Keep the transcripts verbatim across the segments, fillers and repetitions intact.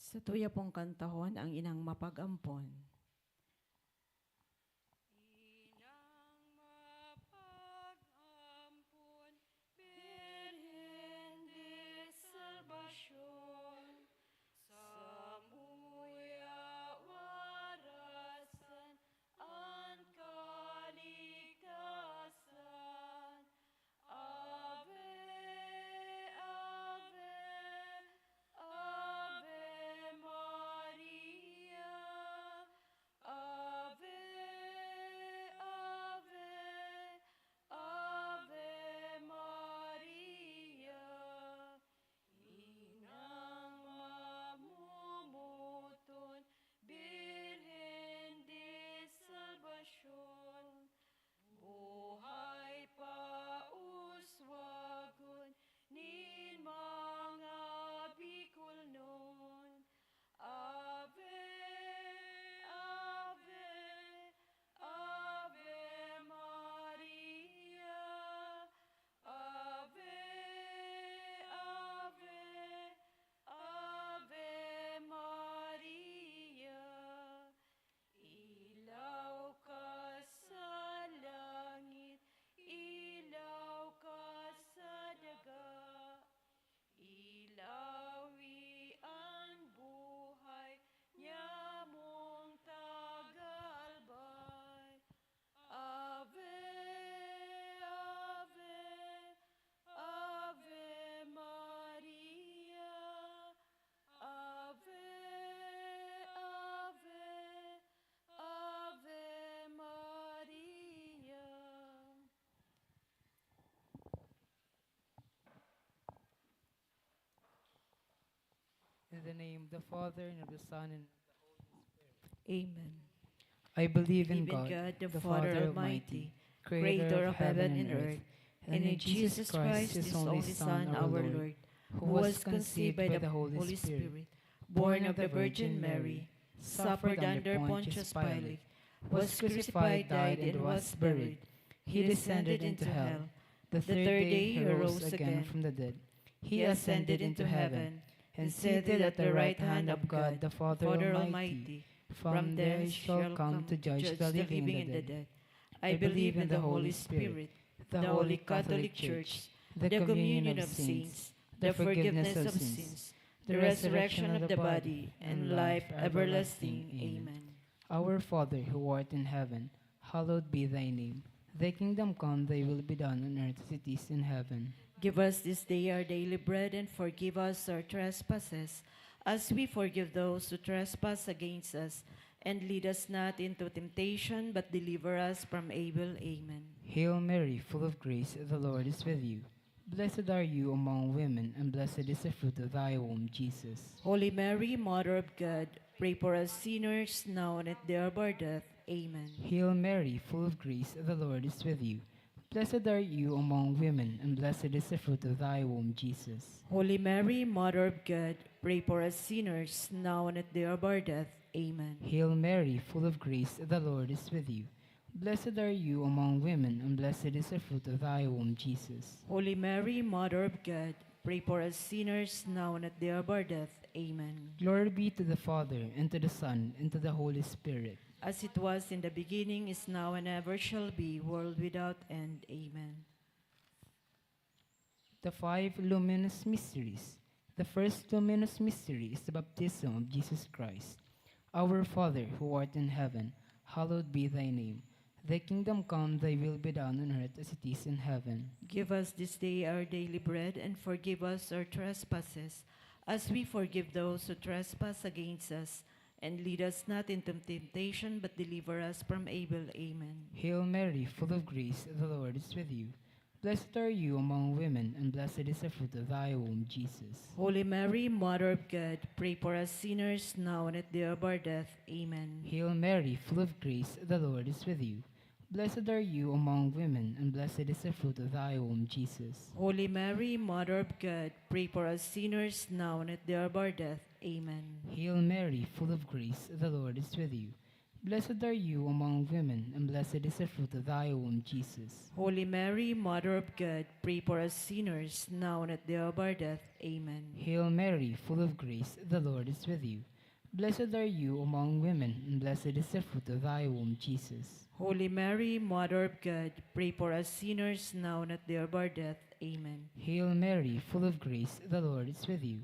Satuya pong kantahon ang Inang Mapag-ampon. Inang mapag-ampon, Birhen de Salvacion, samuya warasan an kaligtasan. Ave, Ave, Ave Maria. Ave, Ave, Ave Maria. Inang mamomoton, Birhen de Salvacion, buhay pauswagon nin mga Bicolnon. Ave, Ave, Ave Maria. Ave, Ave, Ave Maria. Ilaw ka sa langit, ilaw ka sa daga, ilawi an buhay nyamong tagalbay. Ave, Ave, Ave Maria. Ave, Ave, Ave Maria. In the name of the Father, and of the Son, and of the Holy Spirit. Amen. I believe in Believe in God, God, the the Father Father Almighty, Almighty, creator of heaven and earth, and in Jesus Christ, his only Son, our Lord, who was conceived by the Holy Spirit, born of the Virgin Mary, suffered under Pontius Pilate, was crucified, died, and was buried. He descended into hell. The third day he rose again from the dead. He ascended into heaven, and seated at the right hand of God, the Father Almighty. From there he shall come to judge the living and the dead. I believe in the Holy Spirit, the Holy Catholic Church, the communion of saints, the forgiveness of sins, the resurrection of the body, and life everlasting. Amen. Our Father, who art in heaven, hallowed be thy name. Thy kingdom come, thy will be done on earth as it is in heaven. Give us this day our daily bread, and forgive us our trespasses, as we forgive those who trespass against us. And lead us not into temptation, but deliver us from evil. Amen. Hail Mary, full of grace, the Lord is with you. Blessed are you among women, and blessed is the fruit of thy womb, Jesus. Holy Mary, Mother of God, pray for us sinners, now and at the hour of our death. Amen. Hail Mary, full of grace, the Lord is with you. Blessed are you among women, and blessed is the fruit of thy womb, Jesus. Holy Mary, Mother of God, pray for us sinners, now and at the hour of our death. Amen. Hail Mary, full of grace, the Lord is with you. Blessed are you among women, and blessed is the fruit of thy womb, Jesus. Holy Mary, Mother of God, pray for us sinners, now and at the hour of our death. Amen. Glory be to the Father, and to the Son, and to the Holy Spirit. As it was in the beginning, is now, and ever shall be, world without end. Amen. The five luminous mysteries. The first luminous mystery is the baptism of Jesus Christ. Our Father, who art in heaven, hallowed be thy name. Thy kingdom come, thy will be done on earth as it is in heaven. Give us this day our daily bread, and forgive us our trespasses, as we forgive those who trespass against us. And lead us not into temptation, but deliver us from evil. Amen. Hail Mary, full of grace, the Lord is with you. Blessed are you among women, and blessed is the fruit of thy womb, Jesus. Holy Mary, Mother of God, pray for us sinners, now and at the hour of our death. Amen. Hail Mary, full of grace, the Lord is with you. Blessed are you among women, and blessed is the fruit of thy womb, Jesus. Holy Mary, Mother of God, pray for us sinners, now and at the hour of our death. Amen. Hail Mary, full of grace, the Lord is with you. Blessed are you among women, and blessed is the fruit of thy womb, Jesus. Holy Mary, Mother of God, pray for us sinners, now and at the hour of our death. Amen. Hail Mary, full of grace, the Lord is with you. Blessed are you among women, and blessed is the fruit of thy womb, Jesus. Holy Mary, Mother of God, pray for us sinners, now and at the hour of our death. Amen. Hail Mary, full of grace, the Lord is with you.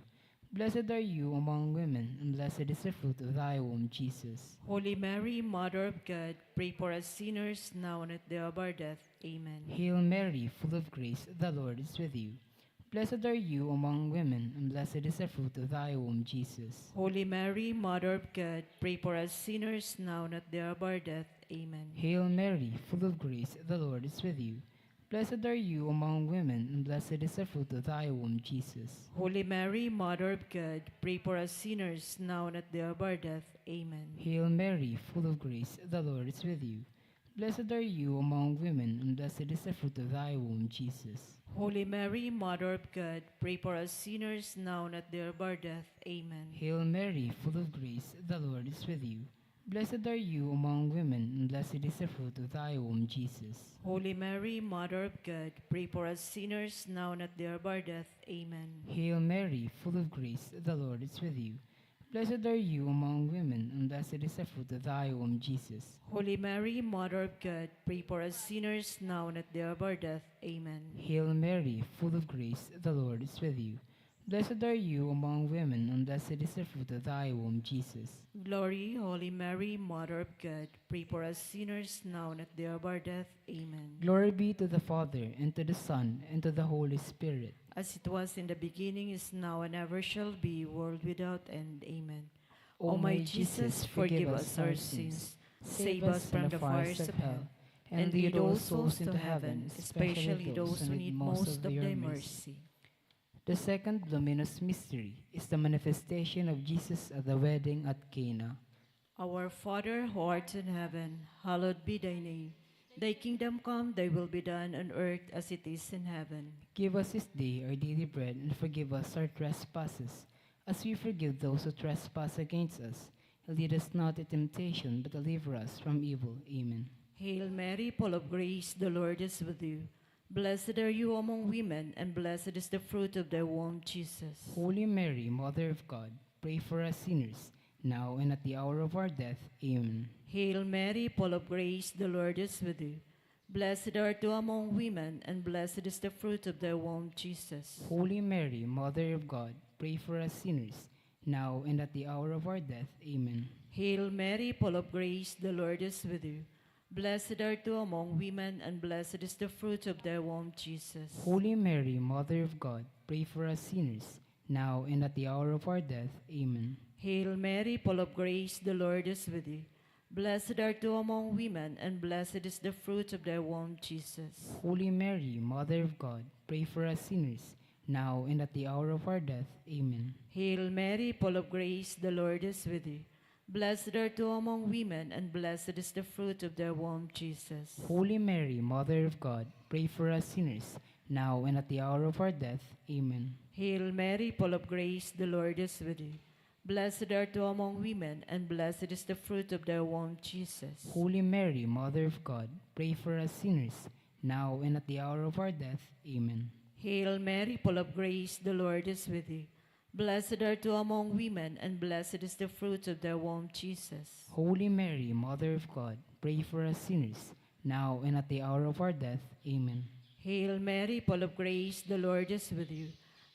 Blessed are you among women, and blessed is the fruit of thy womb, Jesus. Holy Mary, Mother of God, pray for us sinners, now and at the hour of our death. Amen. Hail Mary, full of grace, the Lord is with you. Blessed are you among women, and blessed is the fruit of thy womb, Jesus. Holy Mary, Mother of God, pray for us sinners, now and at the hour of our death. Amen. Hail Mary, full of grace, the Lord is with you. Blessed are you among women, and blessed is the fruit of thy womb, Jesus. Holy Mary, Mother of God, pray for us sinners, now and at the hour of our death. Amen. Hail Mary, full of grace, the Lord is with you. Blessed are you among women, and blessed is the fruit of thy womb, Jesus. Holy Mary, Mother of God, pray for us sinners, now and at the hour of our death. Amen. Hail Mary, full of grace, the Lord is with you. Blessed are you among women, and blessed is the fruit of thy womb, Jesus. Holy Mary, Mother of God, pray for us sinners, now and at the hour of our death. Amen. Hail Mary, full of grace, the Lord is with you. Blessed are you among women, and blessed is the fruit of thy womb, Jesus. Holy Mary, Mother of God, pray for us sinners, now and at the hour of our death. Amen. Hail Mary, full of grace, the Lord is with you. Blessed are you among women, and blessed is the fruit of thy womb, Jesus. Glory, Holy Mary, Mother of God, pray for us sinners, now and at the hour of our death. Amen. Glory be to the Father, and to the Son, and to the Holy Spirit. As it was in the beginning, is now, and ever shall be, world without end. Amen. O my Jesus, forgive us our sins, save us from the fires of hell, and lead all souls into heaven, especially those who need most of thy mercy. The second luminous mystery is the manifestation of Jesus at the wedding at Cana. Our Father, who art in heaven, hallowed be thy name. Thy kingdom come, thy will be done on earth as it is in heaven. Give us this day our daily bread, and forgive us our trespasses, as we forgive those who trespass against us. And lead us not into temptation, but deliver us from evil. Amen. Hail Mary, full of grace, the Lord is with you. Blessed are you among women, and blessed is the fruit of thy womb, Jesus. Holy Mary, Mother of God, pray for us sinners, now and at the hour of our death. Amen. Hail Mary, full of grace, the Lord is with you. Blessed art thou among women, and blessed is the fruit of thy womb, Jesus. Holy Mary, Mother of God, pray for us sinners, now and at the hour of our death. Amen. Hail Mary, full of grace, the Lord is with you. Blessed art thou among women, and blessed is the fruit of thy womb, Jesus. Holy Mary, Mother of God, pray for us sinners, now and at the hour of our death. Amen. Hail Mary, full of grace, the Lord is with you. Blessed art thou among women, and blessed is the fruit of thy womb, Jesus. Holy Mary, Mother of God, pray for us sinners, now and at the hour of our death. Amen. Hail Mary, full of grace, the Lord is with you. Blessed art thou among women, and blessed is the fruit of thy womb, Jesus. Holy Mary, Mother of God, pray for us sinners, now and at the hour of our death. Amen. Hail Mary, full of grace, the Lord is with you. Blessed art thou among women, and blessed is the fruit of thy womb, Jesus. Holy Mary, Mother of God, pray for us sinners, now and at the hour of our death. Amen. Hail Mary, full of grace, the Lord is with you. Blessed art thou among women, and blessed is the fruit of thy womb, Jesus. Holy Mary, Mother of God, pray for us sinners, now and at the hour of our death. Amen. Hail Mary, full of grace, the Lord is with you.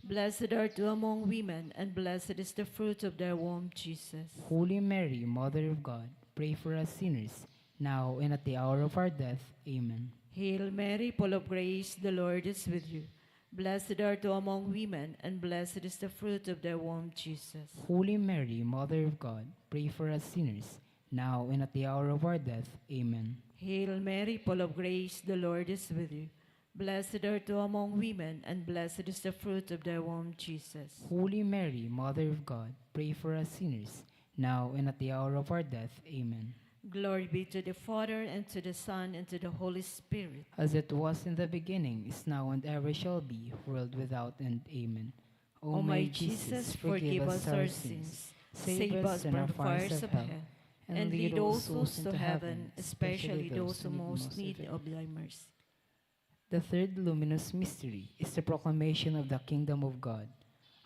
Blessed art thou among women, and blessed is the fruit of thy womb, Jesus. Holy Mary, Mother of God, pray for us sinners, now and at the hour of our death. Amen. Hail Mary, full of grace, the Lord is with you. Blessed art thou among women, and blessed is the fruit of thy womb, Jesus. Holy Mary, Mother of God, pray for us sinners, now and at the hour of our death. Amen. Hail Mary, full of grace, the Lord is with you. Blessed art thou among women, and blessed is the fruit of thy womb, Jesus. Holy Mary, Mother of God, pray for us sinners, now and at the hour of our death. Amen. Glory be to the Father, and to the Son, and to the Holy Spirit. As it was in the beginning, is now, and ever shall be, world without end. Amen. O my Jesus, forgive us our sins, save us from the fires of hell, And lead all souls into heaven, especially those who most need of thy mercy. The third luminous mystery is the proclamation of the kingdom of God.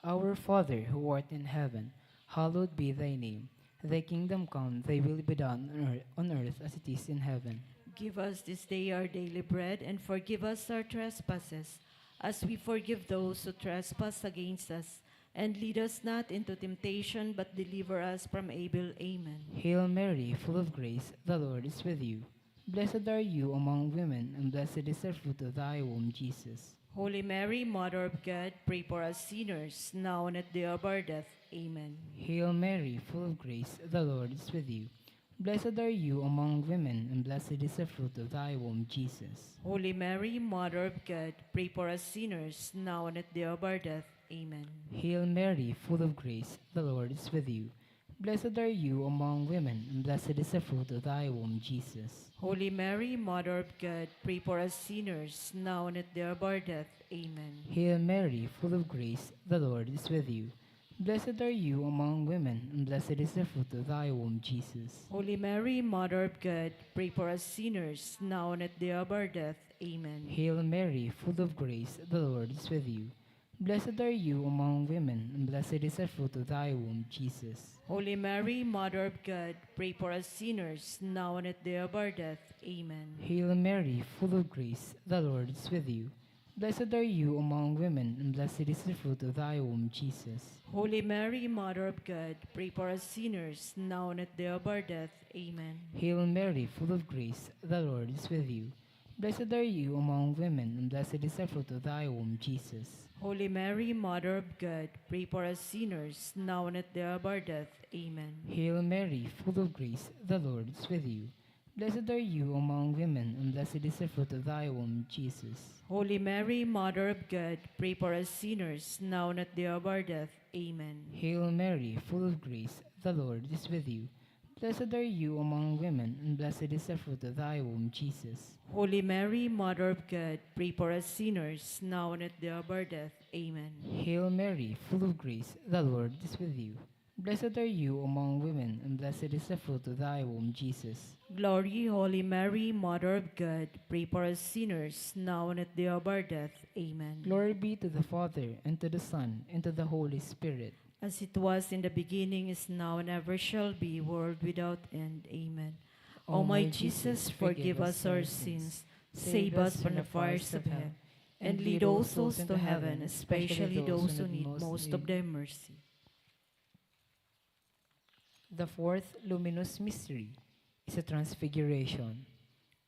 Our Father, who art in heaven, hallowed be thy name. Thy kingdom come, thy will be done on earth, on earth as it is in heaven. Give us this day our daily bread, and forgive us our trespasses, as we forgive those who trespass against us. And lead us not into temptation, but deliver us from evil. Amen. Hail Mary, full of grace, the Lord is with you. Blessed are you among women, and blessed is the fruit of thy womb, Jesus. Holy Mary, Mother of God, pray for us sinners, now and at the hour of our death. Amen. Hail Mary, full of grace, the Lord is with you. Blessed are you among women, and blessed is the fruit of thy womb, Jesus. Holy Mary, Mother of God, pray for us sinners, now and at the hour of our death. Amen. Hail Mary, full of grace, the Lord is with you. Blessed are you among women, and blessed is the fruit of thy womb, Jesus. Holy Mary, Mother of God, pray for us sinners, now and at the hour of our death. Amen. Hail Mary, full of grace, the Lord is with you. Blessed are you among women, and blessed is the fruit of thy womb, Jesus. Holy Mary, Mother of God, pray for us sinners, now and at the hour of our death. Amen. Hail Mary, full of grace, the Lord is with you. Blessed are you among women, and blessed is the fruit of thy womb, Jesus. Holy Mary, Mother of God, pray for us sinners, now and at the hour of our death. Amen. Hail Mary, full of grace, the Lord is with you. Blessed are you among women, and blessed is the fruit of thy womb, Jesus. Holy Mary, Mother of God, pray for us sinners, now and at the hour of our death. Amen. Hail Mary, full of grace, the Lord is with you. Blessed are you among women, and blessed is the fruit of thy womb, Jesus. Holy Mary, Mother of God, pray for us sinners, now and at the hour of our death. Amen. Hail Mary, full of grace, the Lord is with you. Blessed are you among women, and blessed is the fruit of thy womb, Jesus. Holy Mary, Mother of God, pray for us sinners, now and at the hour of our death. Amen. Hail Mary, full of grace, the Lord is with you. Blessed are you among women, and blessed is the fruit of thy womb, Jesus. Holy Mary, Mother of God, pray for us sinners, now and at the hour of our death. Amen. Hail Mary, full of grace, the Lord is with you. Blessed are you among women, and blessed is the fruit of thy womb, Jesus. Glory, Holy Mary, Mother of God, pray for us sinners, now and at the hour of our death. Amen. Glory be to the Father, and to the Son, and to the Holy Spirit. As it was in the beginning, is now, and ever shall be, world without end. Amen. O my Jesus, forgive us our sins, save us from the fires of hell, and lead all souls to heaven, especially those who need most of thy mercy. The fourth luminous mystery is the Transfiguration.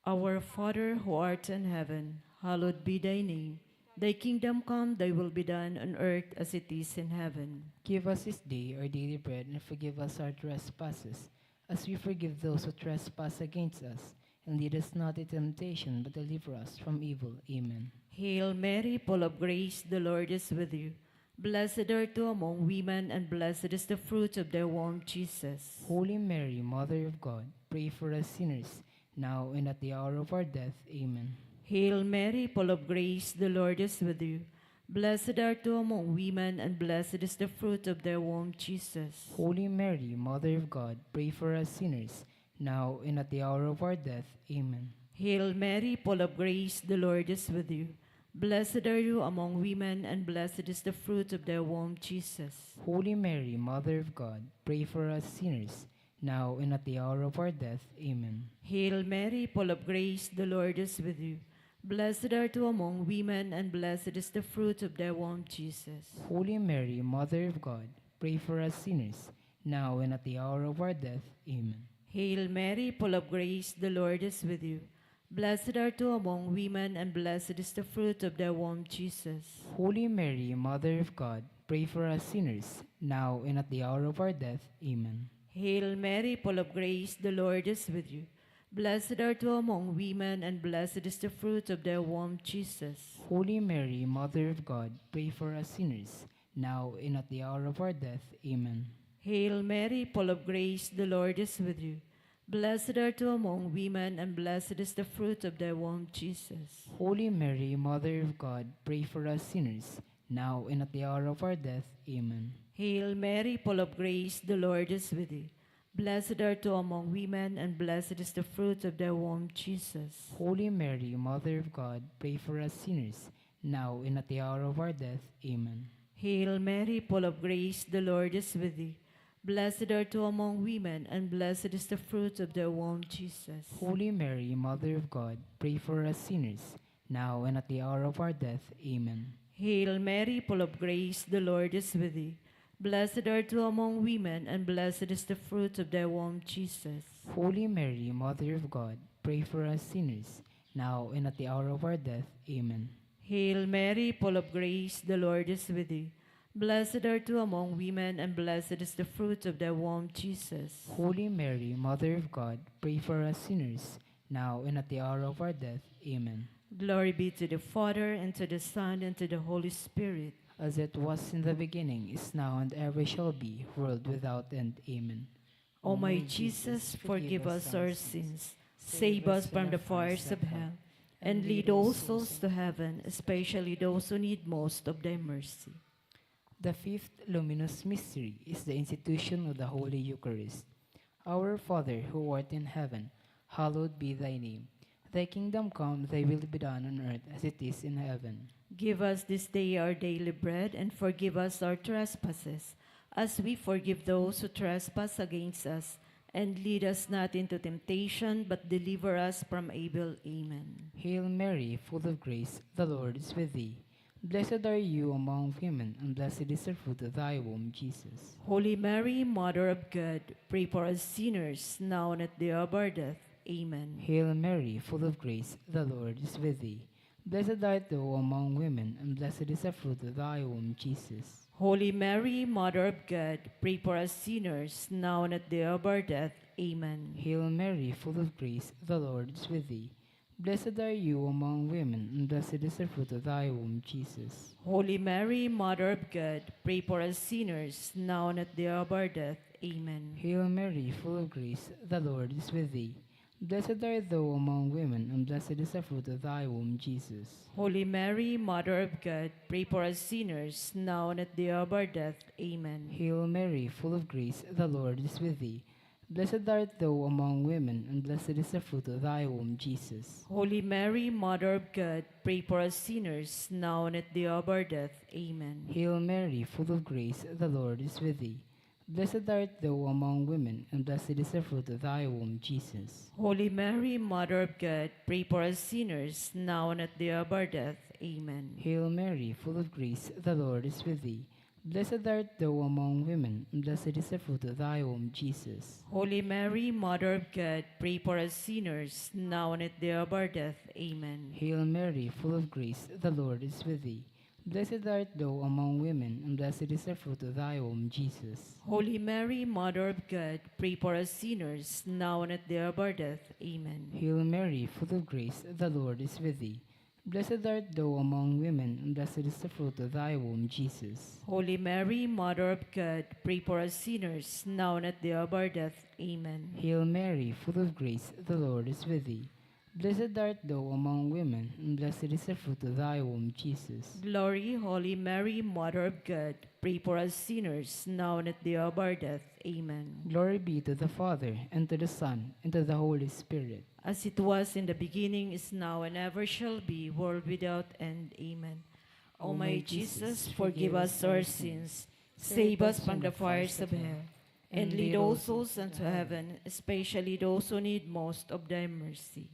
Our Father who art in heaven, hallowed be thy name. Thy kingdom come, thy will be done on earth as it is in heaven. Give us this day our daily bread, and forgive us our trespasses, as we forgive those who trespass against us. And lead us not into temptation, but deliver us from evil. Amen. Hail Mary, full of grace, the Lord is with you. Blessed art thou among women, and blessed is the fruit of thy womb, Jesus. Holy Mary, Mother of God, pray for us sinners, now and at the hour of our death. Amen. Hail Mary, full of grace, the Lord is with you. Blessed art thou among women, and blessed is the fruit of thy womb, Jesus. Holy Mary, Mother of God, pray for us sinners, now and at the hour of our death. Amen. Hail Mary, full of grace, the Lord is with you. Blessed are you among women, and blessed is the fruit of thy womb, Jesus. Holy Mary, Mother of God, pray for us sinners, now and at the hour of our death. Amen. Hail Mary, full of grace, the Lord is with you. Blessed art thou among women, and blessed is the fruit of thy womb, Jesus. Holy Mary, Mother of God, pray for us sinners, now and at the hour of our death. Amen. Hail Mary, full of grace, the Lord is with you. Blessed art thou among women, and blessed is the fruit of thy womb, Jesus. Holy Mary, Mother of God, pray for us sinners, now and at the hour of our death. Amen. Hail Mary, full of grace, the Lord is with you. Blessed art thou among women, and blessed is the fruit of thy womb, Jesus. Holy Mary, Mother of God, pray for us sinners, now and at the hour of our death. Amen. Hail Mary, full of grace, the Lord is with you. Blessed art thou among women, and blessed is the fruit of thy womb, Jesus. Holy Mary, Mother of God, pray for us sinners, now and at the hour of our death. Amen. Hail Mary, full of grace, the Lord is with you. Blessed art thou among women, and blessed is the fruit of thy womb, Jesus. Holy Mary, Mother of God, pray for us sinners, now and at the hour of our death. Amen. Hail Mary, full of grace, the Lord is with thee. Blessed art thou among women, and blessed is the fruit of thy womb, Jesus. Holy Mary, Mother of God, pray for us sinners, now and at the hour of our death. Amen. Hail Mary, full of grace, the Lord is with thee. Blessed art thou among women, and blessed is the fruit of thy womb, Jesus. Holy Mary, Mother of God, pray for us sinners, now and at the hour of our death. Amen. Hail Mary, full of grace, the Lord is with thee. Blessed art thou among women, and blessed is the fruit of thy womb, Jesus. Holy Mary, Mother of God, pray for us sinners, now and at the hour of our death. Amen. Glory be to the Father, and to the Son, and to the Holy Spirit. As it was in the beginning, is now, and ever shall be, world without end. Amen. O my Jesus, forgive us our sins, save us from the fires of hell, and lead all souls to heaven, especially those who need most of thy mercy. The fifth luminous mystery is the institution of the Holy Eucharist. Our Father, who art in heaven, hallowed be thy name. Thy kingdom come, thy will be done on earth as it is in heaven. Give us this day our daily bread, and forgive us our trespasses, as we forgive those who trespass against us. And lead us not into temptation, but deliver us from evil. Amen. Hail Mary, full of grace, the Lord is with thee. Blessed are you among women, and blessed is the fruit of thy womb, Jesus. Holy Mary, Mother of God, pray for us sinners, now and at the hour of our death. Amen. Hail Mary, full of grace, the Lord is with thee. Blessed art thou among women, and blessed is the fruit of thy womb, Jesus. Holy Mary, Mother of God, pray for us sinners, now and at the hour of our death. Amen. Hail Mary, full of grace, the Lord is with thee. Blessed are you among women, and blessed is the fruit of thy womb, Jesus. Holy Mary, Mother of God, pray for us sinners, now and at the hour of our death. Amen. Hail Mary, full of grace, the Lord is with thee. Blessed art thou among women, and blessed is the fruit of thy womb, Jesus. Holy Mary, Mother of God, pray for us sinners, now and at the hour of our death. Amen. Hail Mary, full of grace, the Lord is with thee. Blessed art thou among women, and blessed is the fruit of thy womb, Jesus. Holy Mary, Mother of God, pray for us sinners, now and at the hour of our death. Amen. Hail Mary, full of grace, the Lord is with thee. Blessed art thou among women, and blessed is the fruit of thy womb, Jesus. Holy Mary, Mother of God, pray for us sinners, now and at the hour of our death. Amen. Hail Mary, full of grace, the Lord is with thee. Blessed art thou among women, and blessed is the fruit of thy womb, Jesus. Holy Mary, Mother of God, pray for us sinners, now and at the hour of our death. Amen. Hail Mary, full of grace, the Lord is with thee. Blessed art thou among women, and blessed is the fruit of thy womb, Jesus. Holy Mary, Mother of God, pray for us sinners, now and at the hour of our death. Amen. Hail Mary, full of grace, the Lord is with thee. Blessed art thou among women, and blessed is the fruit of thy womb, Jesus. Holy Mary, Mother of God, pray for us sinners, now and at the hour of our death. Amen. Hail Mary, full of grace, the Lord is with thee. Blessed art thou among women, and blessed is the fruit of thy womb, Jesus. Glory, Holy Mary, Mother of God, pray for us sinners, now and at the hour of our death. Amen. Glory be to the Father, and to the Son, and to the Holy Spirit. As it was in the beginning, is now, and ever shall be, world without end. Amen. O my Jesus, forgive us our sins, save us from the fires of hell, and lead all souls unto heaven, especially those who need most of thy mercy.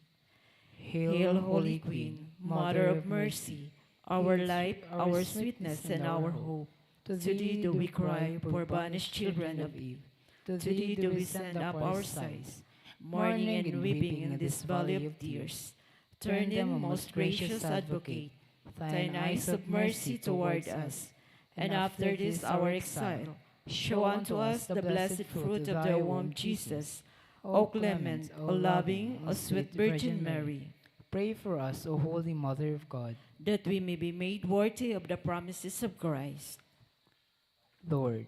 Hail, Holy Queen, Mother of Mercy, our life, our sweetness, and our hope. To thee do we cry, poor banished children of Eve. To thee do we send up our sighs, mourning and weeping in this valley of tears. Turn then, most gracious Advocate, thine eyes of mercy toward us, and after this our exile, show unto us the blessed fruit of thy womb, Jesus. O clement, O loving, O sweet Virgin Mary, pray for us, O Holy Mother of God, that we may be made worthy of the promises of Christ. Lord,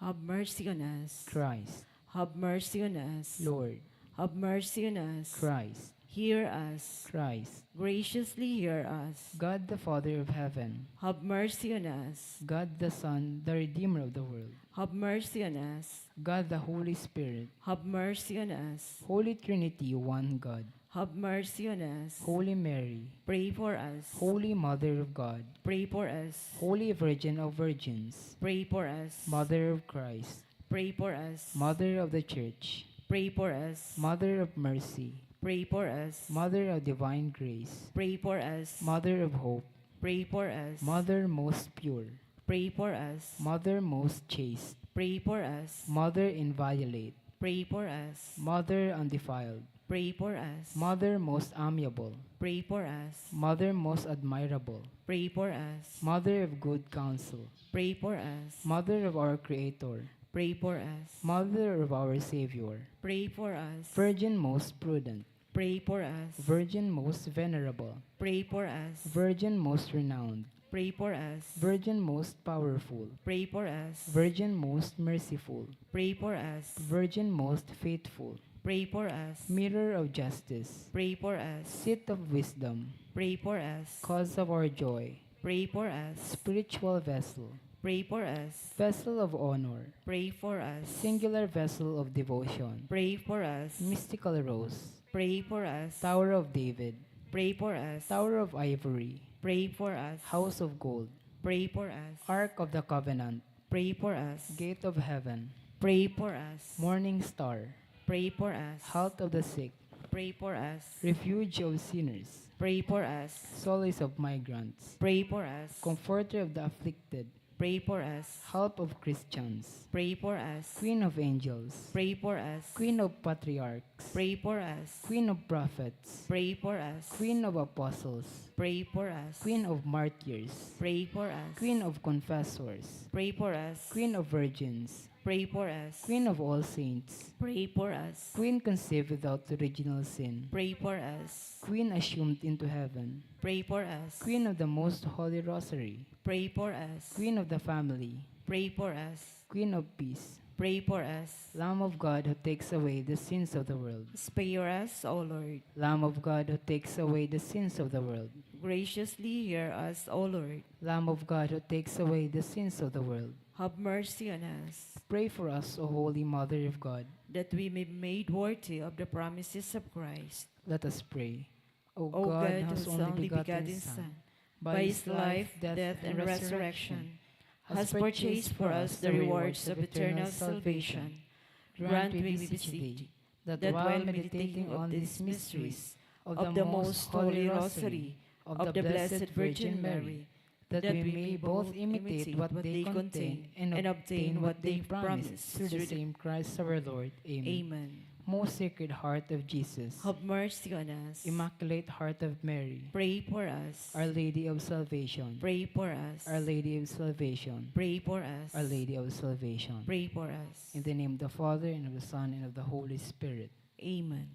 have mercy on us. Christ, have mercy on us. Lord, have mercy on us. Christ, Hear us. Christ. Graciously hear us. God the Father of heaven. Have mercy on us. God the Son, the Redeemer of the world. Have mercy on us. God the Holy Spirit. Have mercy on us. Holy Trinity, one God. Have mercy on us. Holy Mary. Pray for us. Holy Mother of God. Pray for us. Holy Virgin of Virgins. Pray for us. Mother of Christ. Pray for us. Mother of the Church. Pray for us. Mother of Mercy. Pray for us. Mother of Divine Grace. Pray for us. Mother of Hope. Pray for us. Mother most pure. Pray for us. Mother most chaste. Pray for us. Mother inviolate. Pray for us. Mother undefiled. Pray for us. Mother most amiable. Pray for us. Mother most admirable. Pray for us. Mother of good counsel. Pray for us. Mother of our Creator. Pray for us. Mother of our Savior. Pray for us. Virgin most prudent. Pray for us. Virgin most venerable. Pray for us. Virgin most renowned. Pray for us. Virgin most powerful. Pray for us. Virgin most merciful. Pray for us. Virgin most faithful. Pray for us. Mirror of justice. Pray for us. Seat of wisdom. Pray for us. Cause of our joy. Pray for us. Spiritual vessel. Pray for us. Vessel of honor. Pray for us. Singular vessel of devotion. Pray for us. Mystical rose. Pray for us. Tower of David. Pray for us. Tower of ivory. Pray for us. House of gold. Pray for us. Ark of the covenant. Pray for us. Gate of heaven. Pray for us. Morning star. Pray for us. Health of the sick. Pray for us. Refuge of sinners. Pray for us. Solace of migrants. Pray for us. Comforter of the afflicted. Pray for us. Help of Christians. Pray for us. Queen of angels. Pray for us. Queen of patriarchs. Pray for us. Queen of prophets. Pray for us. Queen of apostles. Pray for us. Queen of martyrs. Pray for us. Queen of confessors. Pray for us. Queen of virgins. Pray for us. Queen of all saints. Pray for us. Queen conceived without original sin. Pray for us. Queen assumed into heaven. Pray for us. Queen of the most holy rosary. Pray for us. Queen of the family. Pray for us. Queen of peace. Pray for us. Lamb of God who takes away the sins of the world. Spare us, O Lord. Lamb of God who takes away the sins of the world. Graciously hear us, O Lord. Lamb of God who takes away the sins of the world. Have mercy on us. Pray for us, O Holy Mother of God. That we may be made worthy of the promises of Christ. Let us pray. O God, whose only begotten Son, by his life, death, and resurrection, has purchased for us the rewards of eternal salvation, grant, we beseech thee, that while meditating on these mysteries of the most holy rosary of the Blessed Virgin Mary, that we may both imitate what they contain and obtain what they promise, through the same Christ our Lord. Amen. Amen. Most Sacred Heart of Jesus, have mercy on us. Immaculate Heart of Mary, pray for us. Our Lady of Salvation, pray for us. Our Lady of Salvation, pray for us. Our Lady of Salvation, pray for us. In the name of the Father, and of the Son, and of the Holy Spirit. Amen.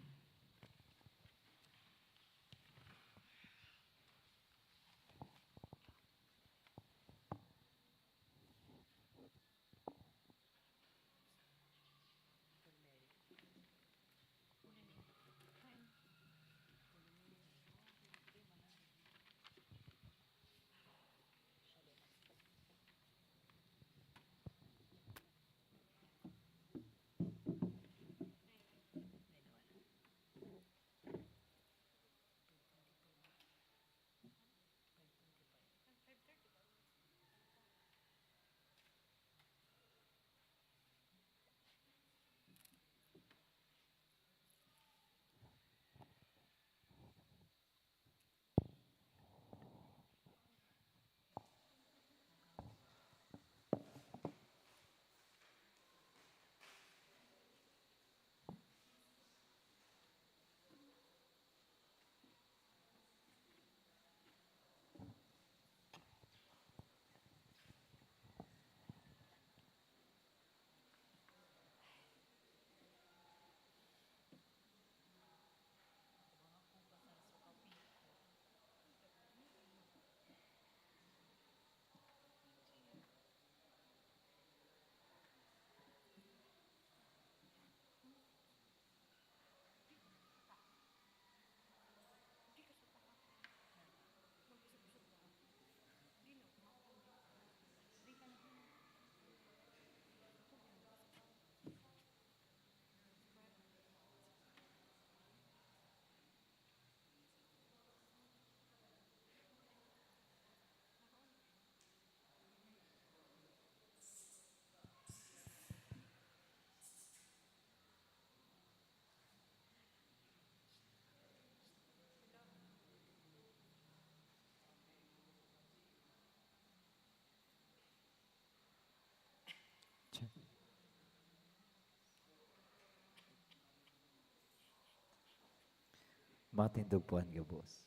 Matindog po an gabos.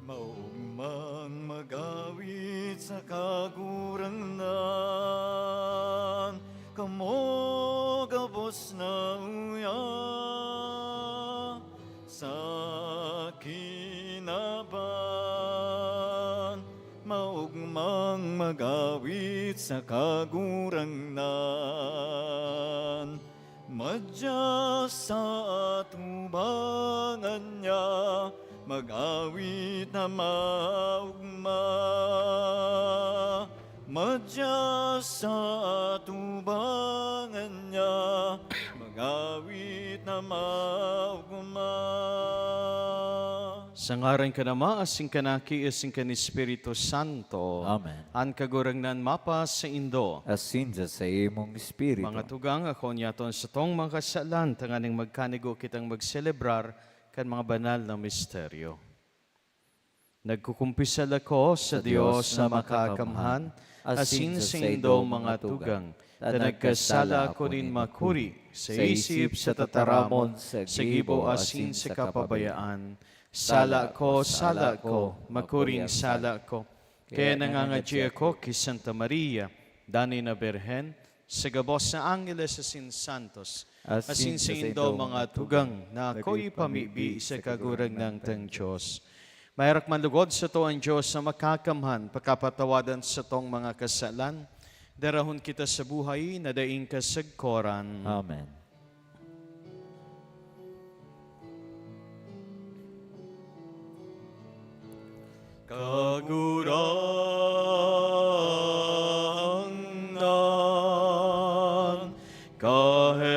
Maogmang mag-awit sa Kagurangnan, kamo gabos na uya sa kinaban. Maogmang mag-awit sa Kagurangnan, madya sa atubangan niya, mag-awit na maogma. Madya sa atubangan niya, mag-awit na maogma. Sa ngaran kan Ama, asin kan Aki, asin kan Espiritu Santo. Amen. An Kagurangnan mapasaindo. Asin sa imong espiritu. Mga tugang, ako niyaton satong mga kasalan, tanganing magkanigo kitang magselebrar kan mga banal na misteryo. Nagkukumpisal ako sa Dios na makakamhan, asin sa saindo mga tugang, ta nagkasala ako nin makuri, sa isip, sa tataramon, sa gibo, asin sa kapabayaan. Sala ko, sala ko, makuring sala ko. Kaya nangangadyi ako ki Santa Maria, danay na Birhen, sa gabos na angeles asin santos, asin saindo mga tugang na ako ipamibi sa Kagurangnan tang Dios. Maherak man lugod sato an Dios na makakamhan, pakapatawadan satong mga kasalan, darahon kita sa buhay na daing kasagkoran. Amen. Kagurangnan, kaheraki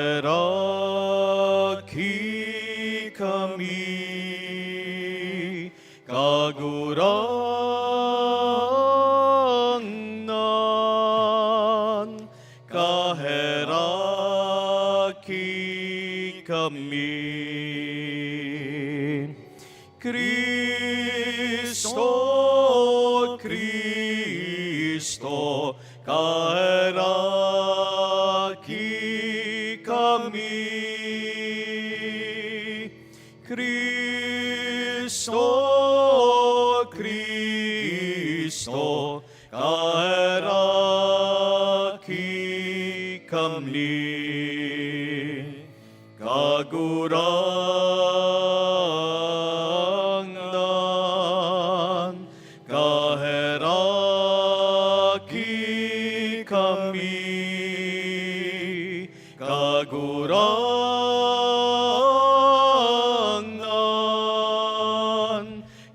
kami. Kagurangnan, kaheraki kami. Cristo, Cristo, kaheraki kami. Cristo, Cristo, kaheraki kami. Kagurangnan, kaheraki kami. Kagurangnan,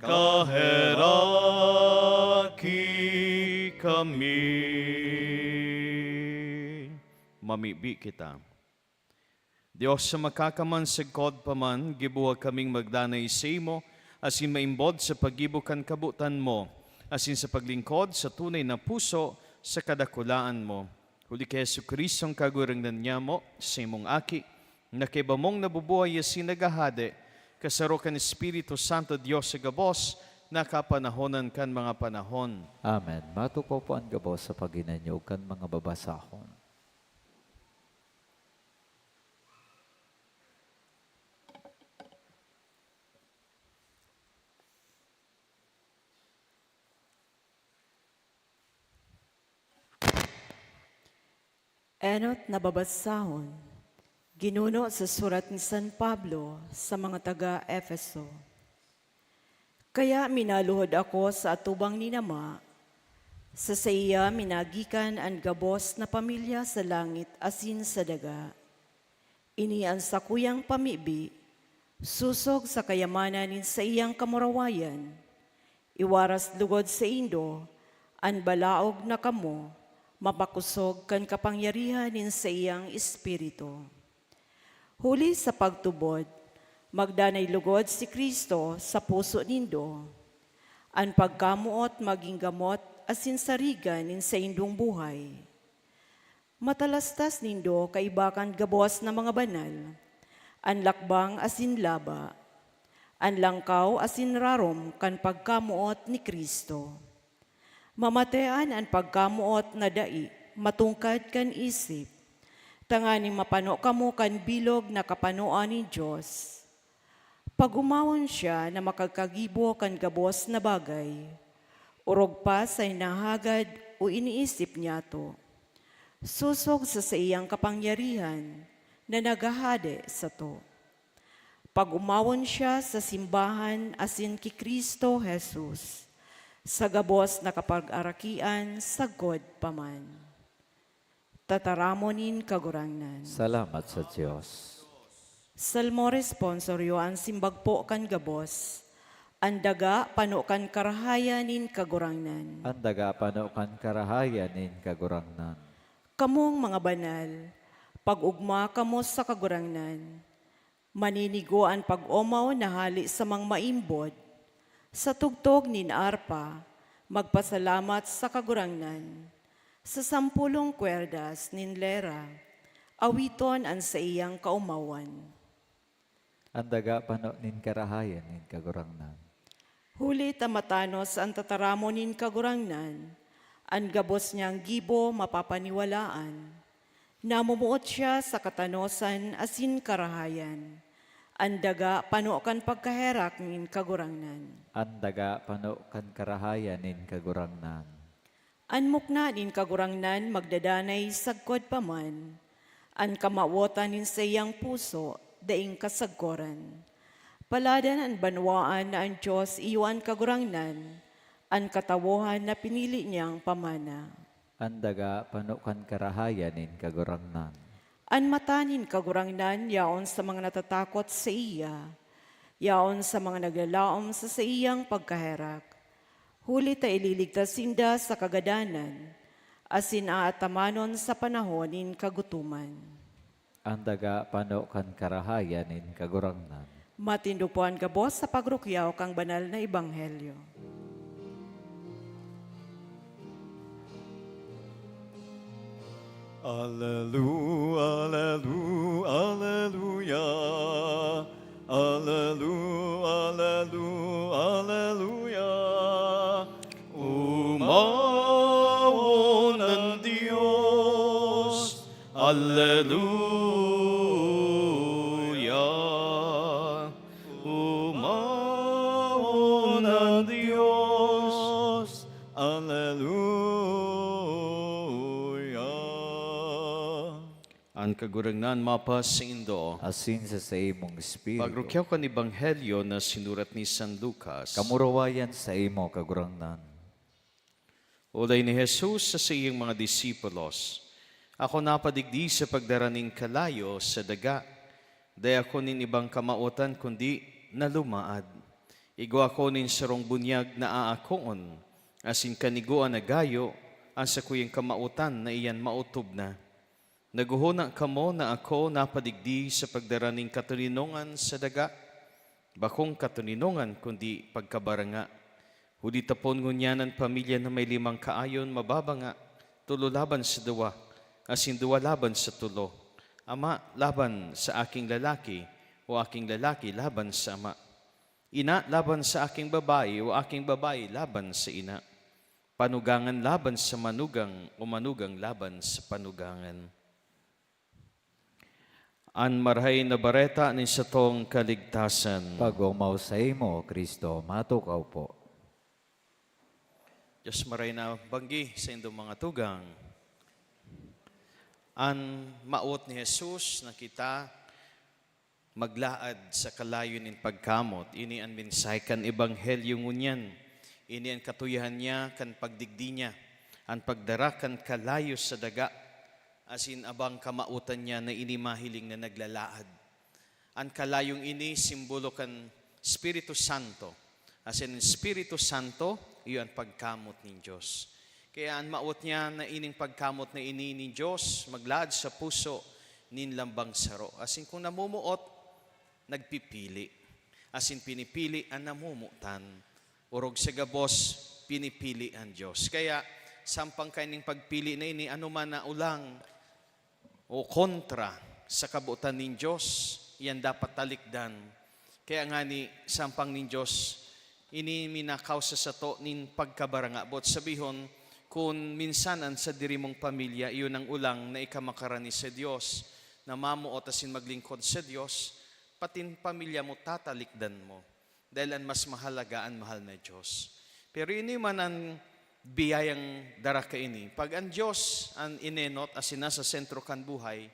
kaheraki kami. Mamibi kita. Dios na makakaman, sagkod pa man, gibuwag kaming magdanay saimo, asin maimbod sa paggibo kan kabotan mo, asin sa paglingkod sa tunay na puso sa kadakulaan mo. Huli ki Jesu-Cristo, an Kagurangnan nyamo, saimong Aki, na kaiba mong nabubuhay asin naghahade, kasaro kan Espiritu Santo, Dios sa gabos na kapanahonan kan mga panahon. Amen. Matukaw po an gabos sa paghinanyog kan mga babasahon. Enot na babasahon, ginuno sa surat ni San Pablo sa mga taga Efeso. Kaya minaluhod ako sa atubang nin Ama, sa saiya minagikan an gabos na pamilya sa langit asin sa daga. Ini an sakuyang pamibi, sosog sa kayamanan nin saiyang kamurawayan, iwaras lugod saindo an balaog na kamo mapakosog kan kapangyarihan nin saiyang Espiritu. Huli sa pagtubod, magdanay lugod si Cristo sa puso nindo. An pagkamoot magin gamot asin sarigan nin saindong buhay. Matalastas nindo kaiba kan gabos na mga banal, an lakbang asin laba. An langkaw asin rarom kan pagkamoot ni Cristo. Mamatean an pagkamoot na dai matungkad kan isip, tanganing mapano kamo kan bilog na kapanoan nin Dios. Pag-omawon siya na makagkagibo kan gabos na bagay, orog pa sa hinahagad o iniisip niyato, sosog sa saiyang kapangyarihan na naghahade sato. Pag-omawon siya sa simbahan asin ki Cristo Jesus, sa gabos na kapagarakian sagkod pa man. Tataramon nin Kagurangnan. Salamat sa Dios. Salmo Responsorio, an simbag po kan gabos. An daga pano kan karahayan nin Kagurangnan. An daga pano kan karahayan nin Kagurangnan. Kamong mga banal, pag-ogma kamo sa Kagurangnan. Maninigo an pag-omaw na hale sa mga maimbod. Sa tugtog nin arpa, magpasalamat sa Kagurangnan. Sa sampolong kwerdas nin lera, awiton an saiyang kaomawan. An daga pano nin karahayan nin Kagurangnan. Huli ta matanos an tataramon nin Kagurangnan, an gabos niyang gibo mapapaniwalaan. Namumuot siya sa katanosan asin karahayan. An daga pano kan pagkaherak nin Kagurangnan. An daga pano kan karahayan nin Kagurangnan. An mukna nin Kagurangnan magdadanay sagkod pa man. An kamawotan nin saiyang puso daing kasagkoran. Paladan an banwaan na an Dios iyo an Kagurangnan, an katawohan na pinili niyang pamana. An daga pano kan karahayan nin Kagurangnan. An mata nin Kagurangnan yaon sa mga natatakot saiya, yaon sa mga naglalaom sa saiyang pagkaherak. Huli ta ililigtas sinda sa kagadanan, asin aatamanon sa panahon nin kagutoman. An daga pano kan karahayan nin Kagurangnan. Matindog po an gabos sa pagrukyaw kan banal na ebanghelyo. Alelu-, alelu-, aleluya. Alelu-, alelu-, aleluya. Umawon an Dios. Aleluya. Umawon an Dios. Aleluya. An Kagurangnan mapasaindo. Asin sa saimong espiritu. Pagrukyaw kan Ebanghelyo na sinurat ni San Lucas. Kamurawayan saimo, Kagurangnan. Olay ni Jesus sa saiyang mga disipulos, "Ako napadigdi sa pagdara nin kalayo sa daga. Dai ako nin ibang kamawotan kundi na lumaad. Igwa ako nin sarong bunyag na aakoon, asin kan igwa na gayo, an sakuyang kamawotan na iyan maotob na. Naghohona kamo na ako napadigdi sa pagdara nin katoninongan sa daga? Bakong katoninongan, kundi pagkabaranga. Huli ta poon ngunyan an pamilya na may limang kaayon mababanga, tolo laban sa duwa, asin duwa laban sa tolo, ama laban sa aking lalaki, o aking lalaki laban sa ama, ina laban sa aking babayi, o aking babayi laban sa ina, panugangan laban sa manugang, o manugang laban sa panugangan." An Marahay na Bareta nin satong kaligtasan. Pag-omaw saimo, Cristo, matukaw po. Diyos maray na banggi sa indong mga tugang. An mawot ni Jesus na kita maglaad sa kalayo nin pagkamot. Ini an mensahe kan Ebanghelyo ngunyan. Ini an katuyahan niya kan pagdigdi niya, an pagdara kan kalayo sa daga, asin abang kamawotan niya na ini mahiling na naglalaad. An kalayong ini simbolo kan Espiritu Santo. Asin an Espiritu Santo, iyo an pagkamot nin Dios. Kaya an mawot niya na ining pagkamot na ini nin Dios, maglaad sa puso nin lambang saro. Asin kung namumuot, nagpipili. Asin pinipili an namomotan. Orog sa gabos, pinipili an Dios. Kaya, sampang kaining pagpili na ini, anoman na olang o kontra sa kabotan nin Dios, iyan dapat talikdan. Kaya ngani, sampang nin Dios, ini minakausa sato nin pagkabarangabot. Sabihon, kun minsan an sadiri mong pamilya iyo nang ulang na ika makarani sa Dios, na mamoot asin maglingkod sa Dios, patin pamilya mo tatalikdan mo, dahil an mas mahalaga an mahal na Dios. Pero ini man an biyayang dara kaini. Pag an Dios an inenot asin nasa sentro kan buhay,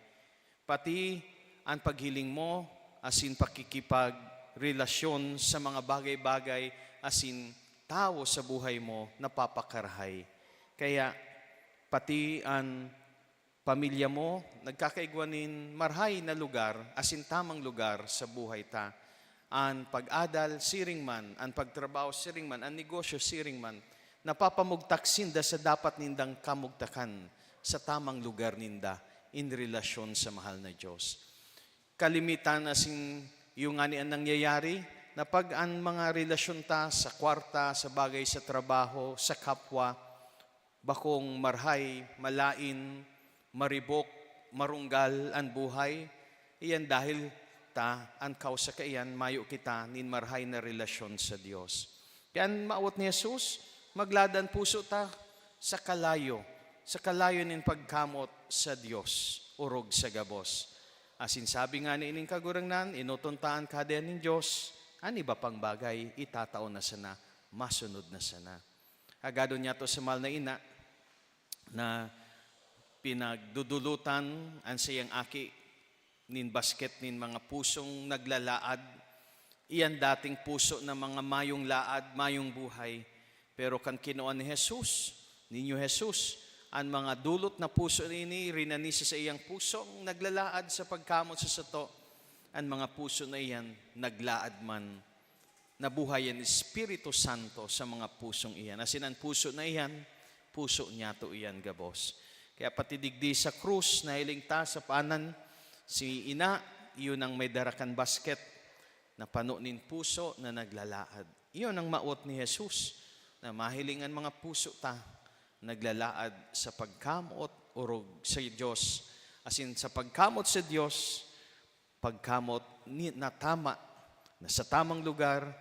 pati an paghiling mo asin pakikipagrelasyon sa mga bagay-bagay asin tawo sa buhay mo napapakarahay. Kaya pati an pamilya mo nagkakaigwa nin marahay na lugar asin tamang lugar sa buhay ta. An pag-adal siring man, an pagtrabaho siring man, an negosyo siring man, napapamugtak sinda sa dapat nindang kamugtakan sa tamang lugar ninda in relasyon sa mahal na Dios. Kalimitan asin iyo ngani an nangyayari na pag an mga relasyon ta sa kwarta, sa bagay sa trabaho, sa kapwa, bakong marahay, malain, maribok, marunggal an buhay, iyan dahil ta an kausa kaiyan mayo kita nin marahay na relasyon sa Dios. Kaya an mawot ni Jesus, maglad an puso ta sa kalayo, sa kalayo nin pagkamot sa Dios, orog sa gabos. Asin sabi ngani nin Kagurangnan, enoton ta an Kahadean nin Dios, an iba pang bagay, itatao na sana, masunod na sana. Hagadon niyato sa mahal na ina na pinagdudulutan an saiyang aki nin basket nin mga pusong naglalaad. Iyan dating puso na mga mayong laad, mayong buhay. Pero kan kinua ni Jesus, Niño Jesus, an mga dulot na puso na ini rinani sa saiyang pusong naglalaad sa pagkamot sa sato, an mga puso na iyan naglaad man. Nabuhay an Espiritu Santo sa mga pusong iyan. Asin an puso na iyan, puso niyato iyan gabos. Kaya pati digdi sa krus, nahiling ta sa panan si ina, iyon ang may dara kan basket na pano nin puso na naglalaad. Iyon ang mawot ni Jesus, na mahiling an mga puso ta naglalaad sa pagkamot orog sa Dios. Asin sa pagkamot sa Dios, pagkamot ni, na tama, na sa tamang lugar,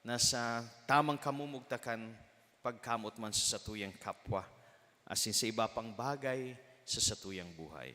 na sa tamang kamumugtakan, pagkamot man sa satuyang kapwa, asin sa iba pang bagay sa satuyang buhay.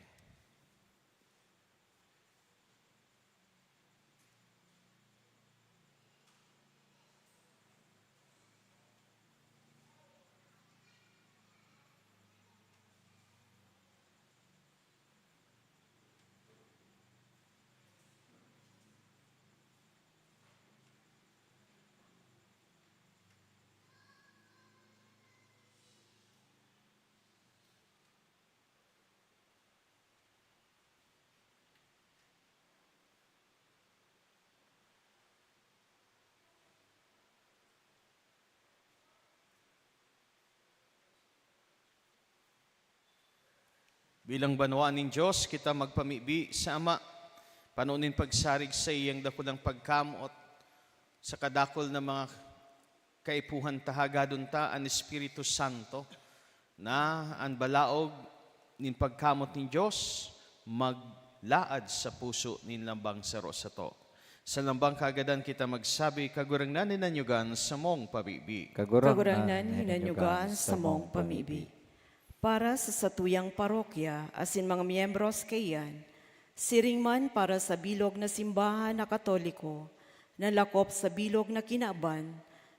Bilang banwaan nin Dios, kita magpamibi sa Ama, pano nin pagsarig sa iyang dakulang pagkamot sa kadakul na mga kaipuhan ta, hagadon ta an Espiritu Santo, na an balaog nin pagkamot nin Dios maglaad sa puso nin lambang saro sato. Sa lambang kaagadan kita magsabi, "Kagurangnan, hinanyugan samong pamibi." Kagurangnan, hinanyugan samong pamibi. Para sa satuyang parokya asin mga miyembros kaiyan, siring man para sa bilog na simbahan na Katoliko, na lakop sa bilog na kinaban,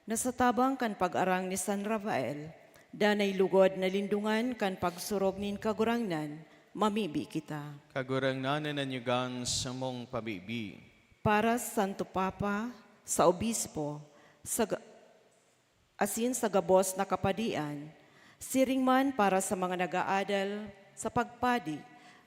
na sa tabang kan pag-arang ni San Rafael, danay lugod na lindongan kan pagsurog nin Kagurangnan, mamibi kita. Kagurangnan, hinanyugan samong pamibi. Para sa Santo Papa, sa Obispo, sa ga-, asin sa gabos na kapadian, siring man para sa mga nag-aadal sa pagpadi,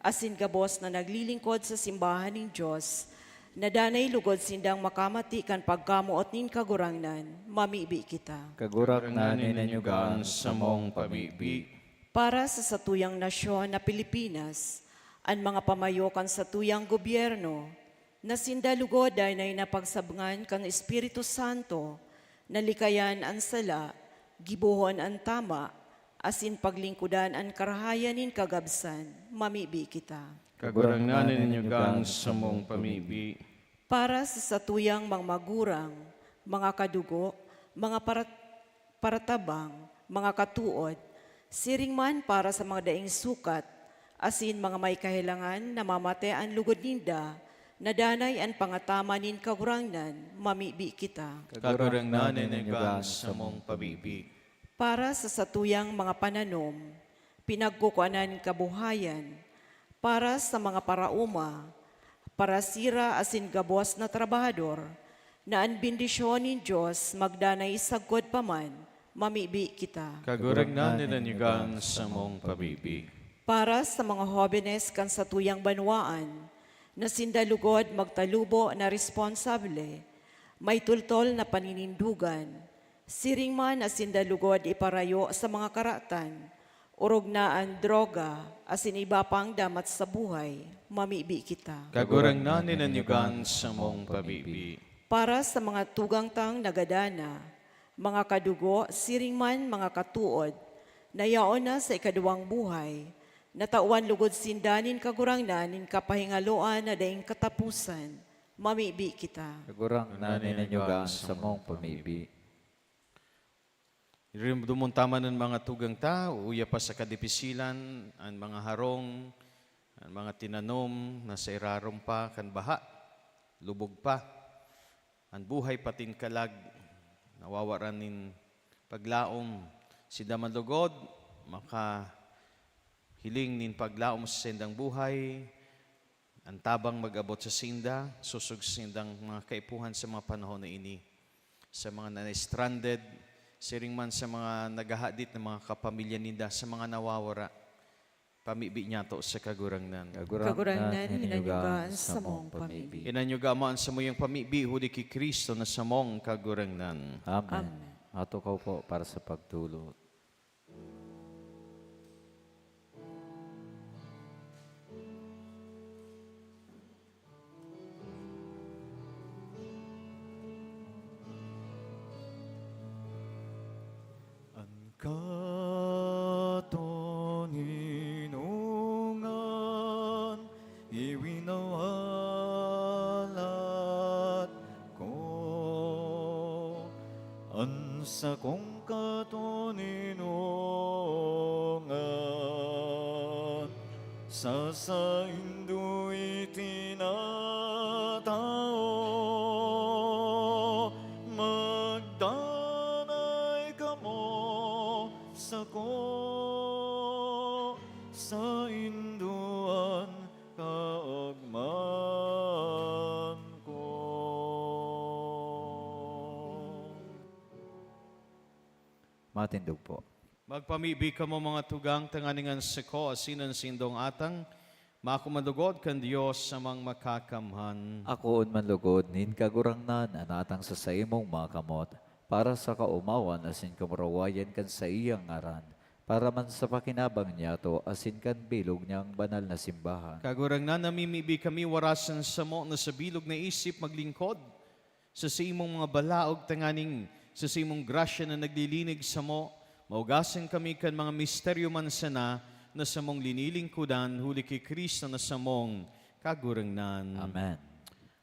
asin gabos na naglilingkod sa simbahan nin Dios, na danay lugod sindang makamati kan pagkamoot nin Kagurangnan, mamibi kita. Kagurangnan, hinanyugan samong pamibi. Para sa satuyang nasyon na Pilipinas, an mga pamayo kan satuyang gobyerno, na sinda lugod danay na pagsabngan kan Espiritu Santo, na likayan an sala, gibohon an tama, asin paglingkodan an karahayan nin kagabsan, mamibi kita. Kagurangnan, hinanyugan samong pamibi. Para sa satuyang mga magurang, mga kadugo, mga parat-, paratabang, mga katood, siring man para sa mga daing sukat, asin mga may kahelangan na mamate an lugod ninda, na danay an pangatama nin Kagurangnan, mamibi kita. Kagurangnan, inuyogan samong pamibi. Para sa satuyang mga pananom, pinagkukuanan kabuhayan, para sa mga paraoma, parasira asin gabos na trabahador, na an bendisyon nin Dios magdanay sagkod pa man, mamibi kita. Kagurangnan, inuyogan samong pamibi. Para sa mga hobenes kan satuyang banwaan, na sinda lugod magtalubo na responsable, may tultol na paninindogan, siring man na sinda lugod iparayo sa mga karatan, orog na an droga, asin iba pang damat sa buhay, mamibi kita. Kagurangnan, inuyogan samong pamibi. Para sa mga tugang tang nagadana, mga kadugo, siring man mga katood, na yaon na sa ikaduwang buhay, natawan lugod sinda nin Kagurangnan nin kapahingaloan na daing kataposan, mamibi kita. Kagurangnan, inuyogan samong pamibi. Irimdomon ta man an mga tugang ta, uya pa sa kadipisilan, an mga harong, an mga tinanom na sa irarom pa kan baha, lubog pa. An buhay patin kalag, nawawaran nin paglaom. Sinda man lugod, makahiling nin paglaom sa saindang buhay, an tabang mag-abot sa sinda, sosog sa saindang mga kaipuhan sa mga panahon na ini. Sa mga na-stranded, siring man sa mga naghahadit ng mga kapamilya ninda, sa mga nawawara, pamibi niyato sa Kagurangnan. Kagurangnan, inuyogan samong pamibi. Inuyoga man samuyang pamibi, huli ki Cristo na samong Kagurangnan. Amen. Amen. Matukaw po para sa pagtulot. An katoninongan iwinawalat ko, an sakong katoninongan sa saindo itinatao, magdanay kamo sako, saindo an kaogmahan ko. Matindog po. Magpamibi kamo, mga tugang, tanganing an sako asin an saindong atang makuman lugod kan Dios Amang Makakamhan. Akoon man lugod nin Kagurangnan an atang sa saimong mga kamot, para sa kaomawan asin kamurawayan kan saiyang ngaran, para man sa pakinabang niyato asin kan bilog niyang banal na simbahan. Kagurangnan, namimibi kami, warasan samo na sa bilog na isip maglingkod sa saimong mga balaog, tanganing sa saimong grasya na naglilinig samo, maugasan kami kan mga misteryo man sana na samong linilingkodan, huli ki Cristo na samong Kagurangnan. Amen.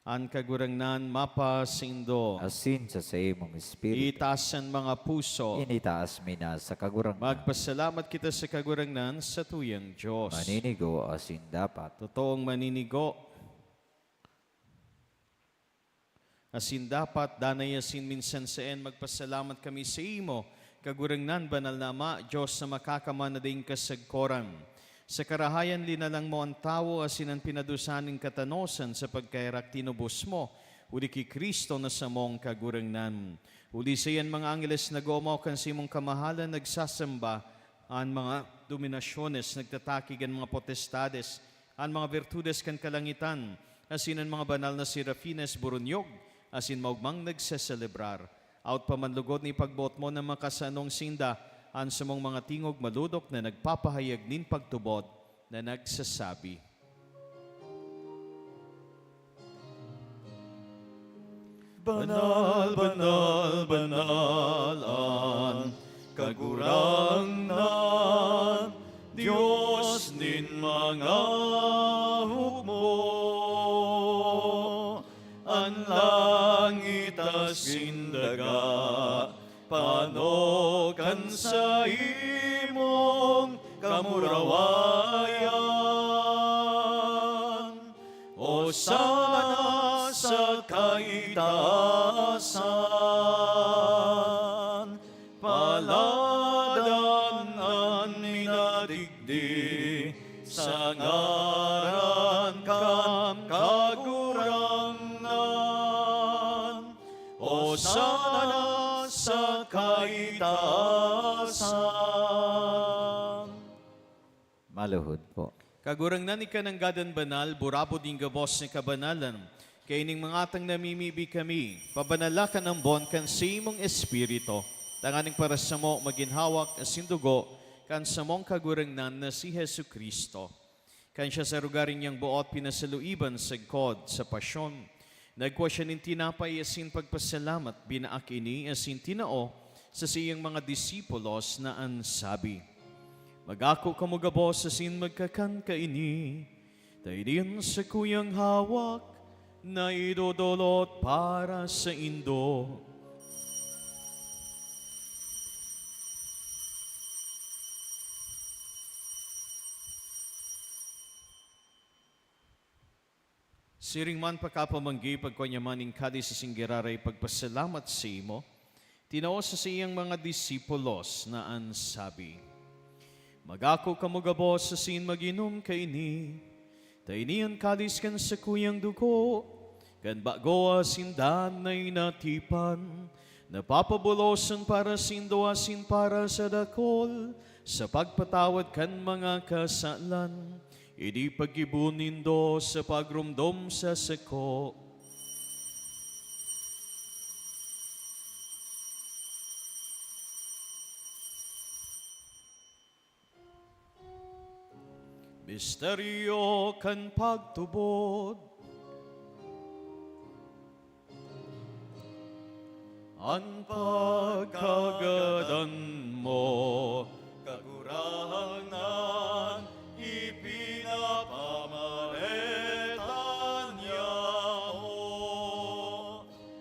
An Kagurangnan mapasaindo. Asin sa saimong espiritu. Itaas an mga puso. Initaas mi na sa Kagurangnan. Magpasalamat kita sa Kagurangnan, sa tuyang Dios. Maninigo asin dapat. Totoong maninigo asin dapat, danay asin minsan saen, magpasalamat kami saimo, Kagurangnan, Banal na Ama, Dios na makakaman na daing kasagkoran. Sa karahayan, linalang mo an tawo asin an pinadusa nin katanosan sa pagkaherak tinubos mo, huli ki Cristo na samong Kagurangnan. Huli saiya an mga angheles nag-oomaw kan saimong kamahalan, nagsasamba an mga dominasyones, nagtatakig an mga potestades, an mga birtudes kan kalangitan, asin an mga banal na serafines, buronyog asin maogmang nagseselebrar. Awot pa man lugod na ipagboot mo na makasanong sinda, an samong mga tingog malodok na nagpapahayag nin pagtubod na nagsasabi, "Banal, banal, banal an Kagurangnan, Dios nin mga hukbo. langit asin daga, pano kan saimong kamurawayan. Hosana sa kaitaasan, paladan an minadigdi sa ngaran kan Kagurangnan. Hosana sa kaitaasan. Maluhod po. Kagurangnan, ika nanggad an banal, burabod nin gabos na kabanalan. Kaining mga atang namimibi kami, pabanala kan ambon kan saimong Espiritu, tanganing para samo magin hawak asin dugo kan samong Kagurangnan na si Jesu-Cristo. Kan siya sa rugari niyang boot pinasaluiban sagkod sa pasyon, nagkua siya nin tinapay asin pagpasalamat, binaak ini asin tinao sa saiyang mga disipulos na an sabi, "Mag-ako kamo gabos asin magkakan kaini, ta ini an sakuyang hawak na idodolot para saindo." Siring man pakapamanggi, pagkua niya man nin kalis asin giraray pagpasalamat saimo, tinao sa saiyang mga disipulos na an sabi, "Mag-ako kamo gabos asin mag-inom kaini, ta ini an kalis kan sakuyang dugo kan bago asin danay na tipan, na papabulosan para saindo asin para sa dakul sa pagpatawad kan mga kasalan. Ini paggibo nindo sa pagromdom sa sako." Misteryo kan pagtubod. An pagkagadan mo, Kagurangnan, ipinapamareta niamo.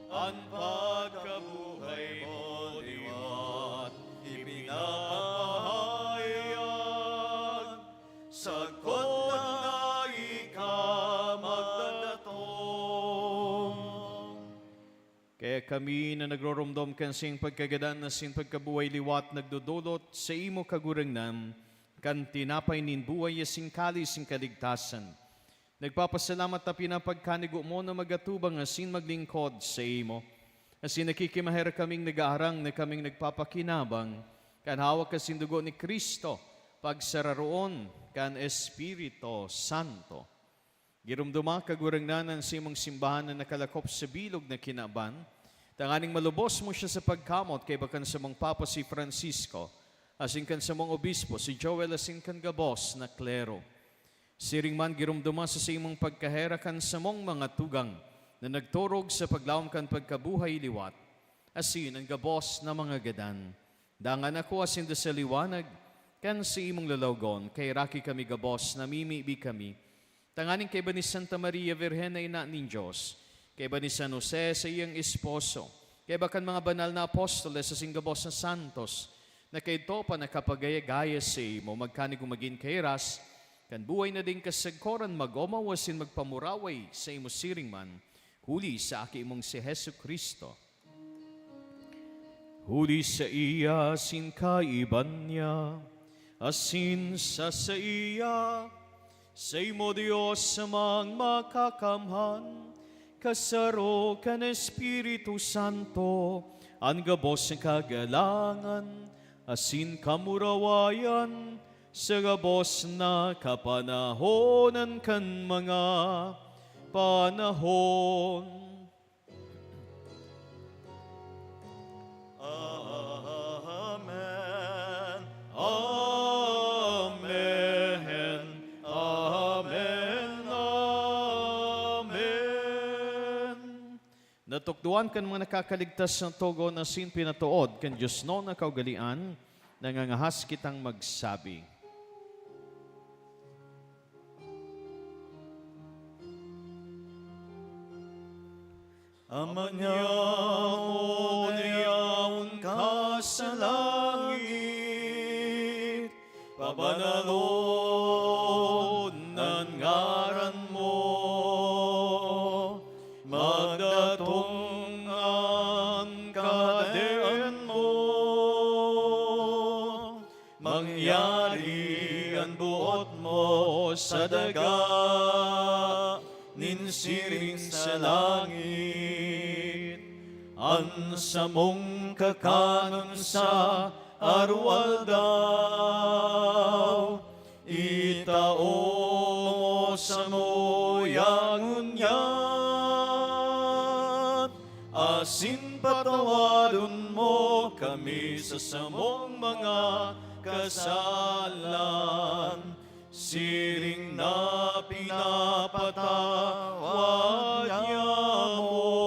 An pagkabuhay mo liwat ipinapahayag, sagkod na ika magdatong. Kaya kami na nagroromdom kan saiyang pagkagadan asin pagkabuhay liwat, nagdodolot saimo, Kagurangnan, kan tinapay nin buhay asin kalis nin kaligtasan. Nagpapasalamat ta pinapagkanigo mo na magatubang asin maglingkod saimo. Asin nakikimaherak kaming nagaarang na kaming nagpapakinabang kan hawak asin dugo ni Cristo, pagsararoon kan Espiritu Santo. Giromdoma, Kagurangnan, an saimong simbahan na nakalakop sa bilog na kinaban, tanganing malubos mo siya sa pagkamot, kaiba kan samong Papa si Francisco, asin kan samong obispo si Joel, asin kan gabos na klero. Siring man, giromdoma sa saimong pagkaherak an samong mga tugang na nagturog sa paglaom kan pagkabuhay liwat, asin an gabos na mga gadan. Dangan ako asin da sa liwanag kan saimong lalawogon, kaheraki kami gabos, namimibi kami, tanganing kaiba ni Santa Maria Virgen na ina nin Dios, kaiba ni San Jose saiyang esposo, kaiba kan mga banal na apostoles asin gabos na santos, na kaidto pa nakapagaya-gaya saimo, magkanigong magin kairas kan buhay na daing kasagkoran, mag-omaw asin magpamuraway saimo siring man, huli sa Aki mong si Jesu-Cristo. Huli saiya, asin kaiba niya, asin sa saiya, saimo, Dios Amang Makakamhan, kasaro kan Espiritu Santo, an gabos na kagalangan asin kamurawayan sa gabos na kapanahonan kan mga panahon. Amen. Amen. Amen. Amen. Natukdoan kan mga nakakaligtas na togon asin pinatood kan diosnon na kaugalean, nangangahas kitang magsabi. Ama niamo na yaon ka sa langit, pabanalon an ngaran mo, magdatong an kahadean mo, mangyari an boot mo sa daga nin siring sa langit. An samong kakanon sa aroaldaw, itao mo samo ngunyan, asin patawadon mo kami sa samong mga kasalan, siring na pinapatawad niamo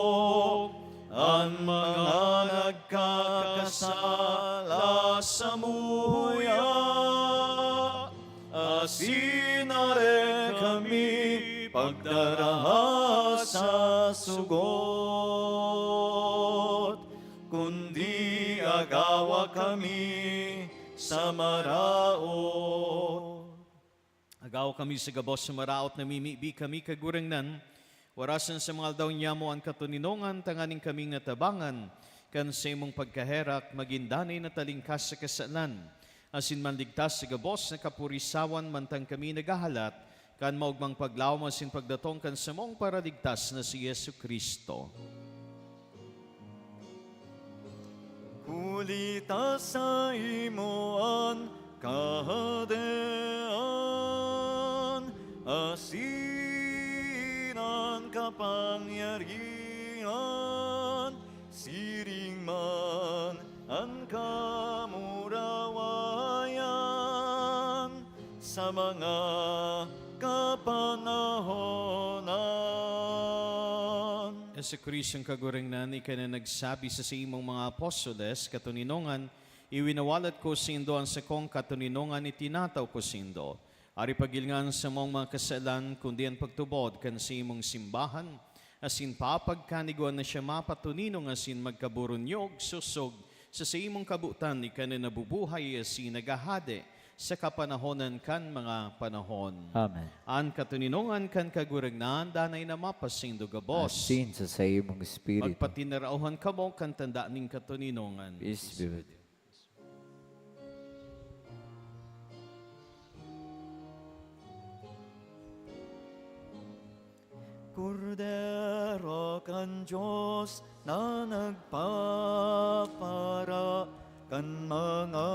an mga nagkakasala samuya. Asin dai kami pagdaraha sa sugot, kundi agawa kami sa maraot. Agawa kami sa gabos na maraot, namimibi kami, Kagurangnan, warasan sa mga aldaw niamo an katoninongan, tanganing kaming natabangan kan saimong pagkaherak, magin danay na talingkas sa kasalan, asin manligtas sa gabos na kapurisawan, mantang kami naghahalat kan maogmang paglaom asin pagdatong kan samong Paraligtas na si Jesu-Cristo. Huli ta saimo an Kahadean asin an kapangyarihan, siring man an kamurawayan sa mga kapanahonan. Jesu-Cristo, Kagurangnan, ika na nagsabi sa saimong mga apostoles, katoninongan, iwinawalat ko saindo an sakong katoninongan, itinatao ko saindo. Ari pagilngan sa mong mga kasalan, kundi an pagtubod kan saimong simbahan, asin papagkanigwan na siya mapatoninong asin magkaburunyog, sosog sa saimong kabotan, ika na nabubuhay asin naghahade sa kapanahonan kan mga panahon. Amen. An katoninongan kan Kagurangnan danay na mapasaindo gabos. Asin sa saimong espiritu. Magpatinarauhan kamo kan tanda nin katoninongan. Peace be with you. Kordero kan Dios na nagpapara kan mga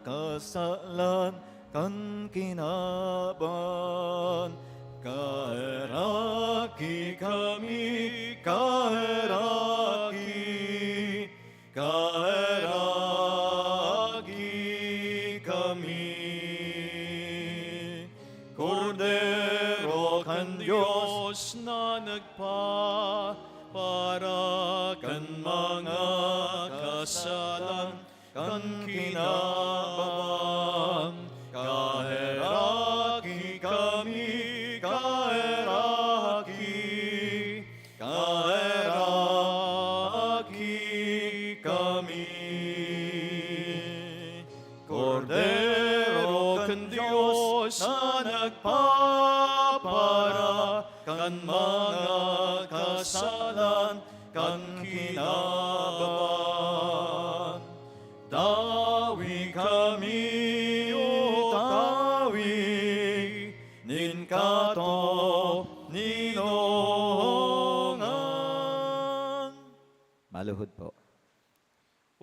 kasalan kan kinaban, kaheraki kami, kaheraki. Kaheraki kami, Kordero kan Dios na nagpapara kan mga kasalan kan kinaban. Kaheraki kami, kaheraki. Kaheraki kami. Kordero kan Dios na nagpapara kan mga kasalan kan kinaban. Tawi kami, o tawi, nin katoninongan. Maluhod po.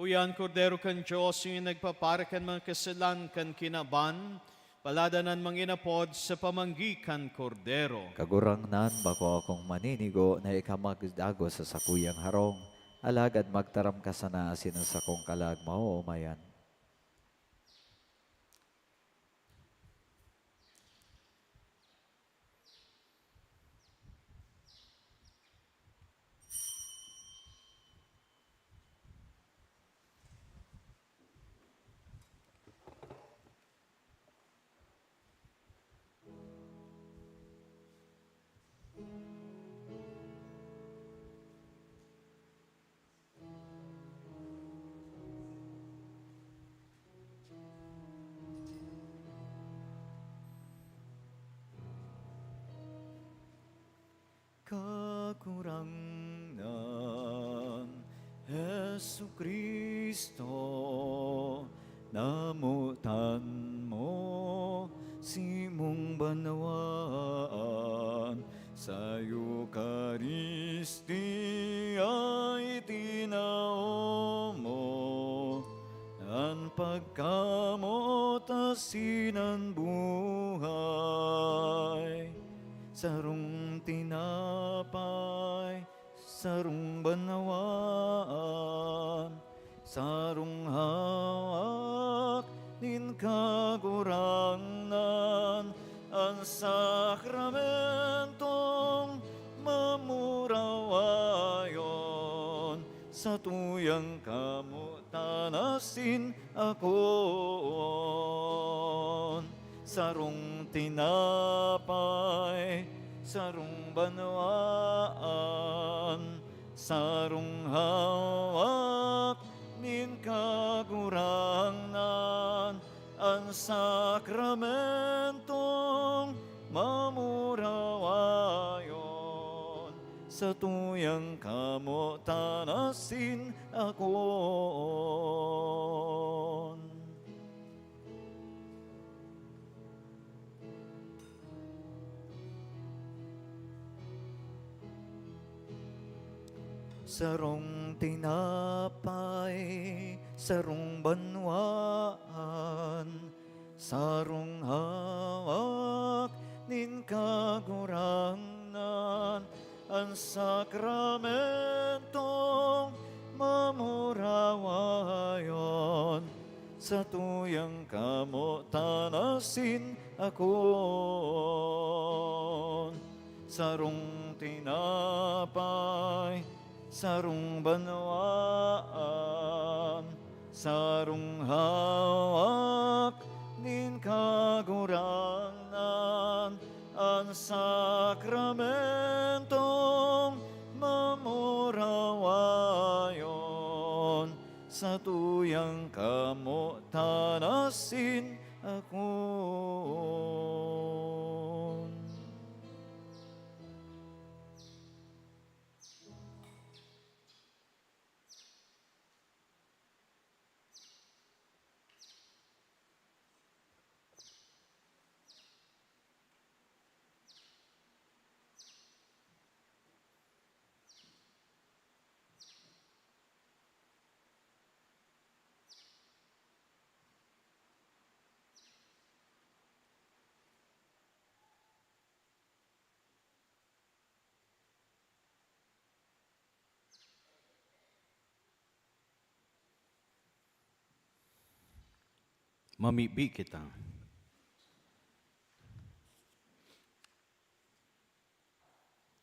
Uyan, Kordero kan Dios, yung nagpapara kan mga kasalan kan kinaban, paladanan manginapod sa pamanggi kan Kordero. Kagurangnan, bako akong maninigo na ika magdagos sa sakuyang harong, alagad magtaram ka sana asin an sakong kalag maoomayan. Jesu-Cristo, namotan mo simong banwaan, sa Eukaristia itinao mo an pagkamoot asin an buhay. Sarong tinapay, sarong banwaan, sarong hawak nin Kagurangnan, an sakramentong mamurawayon, satuyang kamotan asin akoon. Sarong tinapay, sarong banwaan, sarong hawak nin Kagurangnan, an sakramentong mamurawayon, satuyang kamotan asin akoon. Sarong tinapay, sarong banwaan, sarong hawak nin Kagurangnan, an sakramentong mamurawayon, satuyang kamotan asin akoon. Sarong tinapay, sarong banwaan, sarong hawak nin Kagurangnan, an sakramentong mamurawayon, satuyang kamotan asin akoon. Mamibi kita.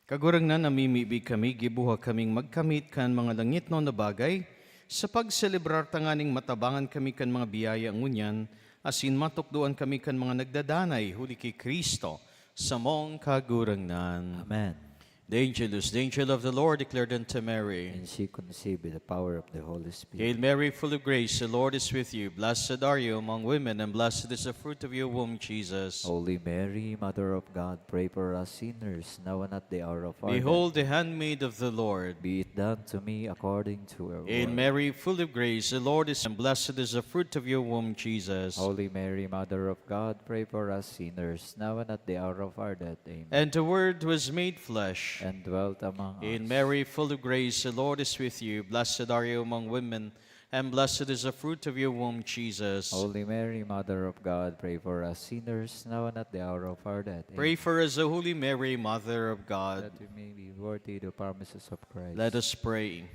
Kagurangnan, namimibi kami, giboha kaming magkamit kan mga langitnon na bagay, sa pagselebrar tanganing matabangan kami kan mga biyaya ngunyan, asin matukdoan kami kan mga nagdadanay huli ki Cristo, samong Kagurangnan. Amen. The angel, whose the angel of the Lord declared unto Mary. And she conceived by the power of the Holy Spirit. Hail Mary, full of grace, the Lord is with you. Blessed are you among women, and blessed is the fruit of your womb, Jesus. Holy Mary, Mother of God, pray for us sinners, now and at the hour of our death. Behold the handmaid of the Lord. Be it done to me according to your word. Hail Mary, full of grace, the Lord is, and blessed is the fruit of your womb, Jesus. Holy Mary, Mother of God, pray for us sinners, now and at the hour of our death. Amen. And the Word was made flesh. And dwelt among us. Hail Mary, full of grace, the Lord is with you. Blessed are you among women, and blessed is the fruit of your womb, Jesus. Holy Mary, Mother of God, pray for us sinners, now and at the hour of our death. Amen. Pray for us, O Holy Mary, Mother of God. That we may be worthy of the promises of Christ. Let us pray.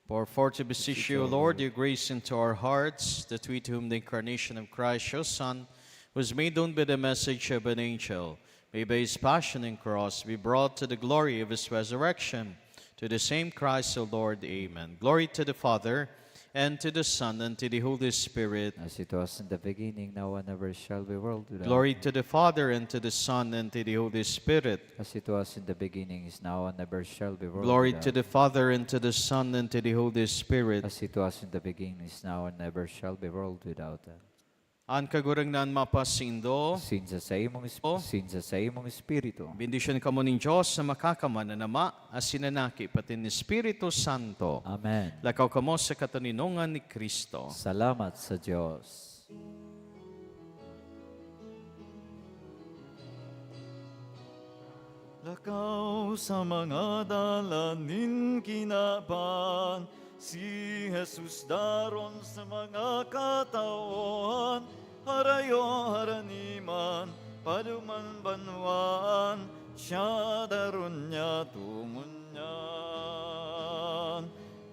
Pour forth, we beseech you, O Lord, your grace into our hearts, that we, to whom the incarnation of Christ, your Son, was made known by the message of an angel, may by his passion and cross be brought to the glory of his resurrection. To the same Christ, O Lord. Amen. Glory to the Father, and to the Son, and to the Holy Spirit. As it was in the beginning, now and ever shall be, world without end. Glory to the Father, and to the Son, and to the Holy Spirit. As it was in the beginning, is now, and ever shall be, world without end. Glory to the Father, and to the Son, and to the Holy Spirit. As it was in the beginning, is now, and ever shall be, world without end. An Kagurangnan mapasaindo. Asin sa saimong esp-, Oh. asin sa saimong espiritu. Bendisyon kamo nin Dios na makakaman, an Ama, asin an Aki, pati nin Espiritu Santo. Amen. Lakaw kamo sa katoninongan ni Cristo. Salamat sa Dios. Lakaw sa mga dalan nin kinaban, si Jesus daron sa mga katawhan, harayo harani man, paduman banwaan, siya daron niya tungon niyan.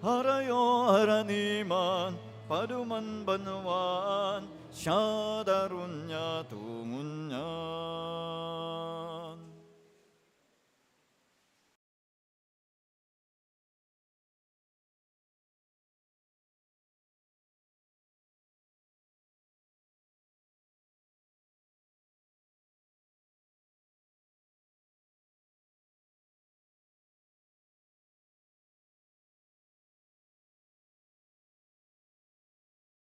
Harayo harani man, paduman banwaan, siya daron niya tungon niyan.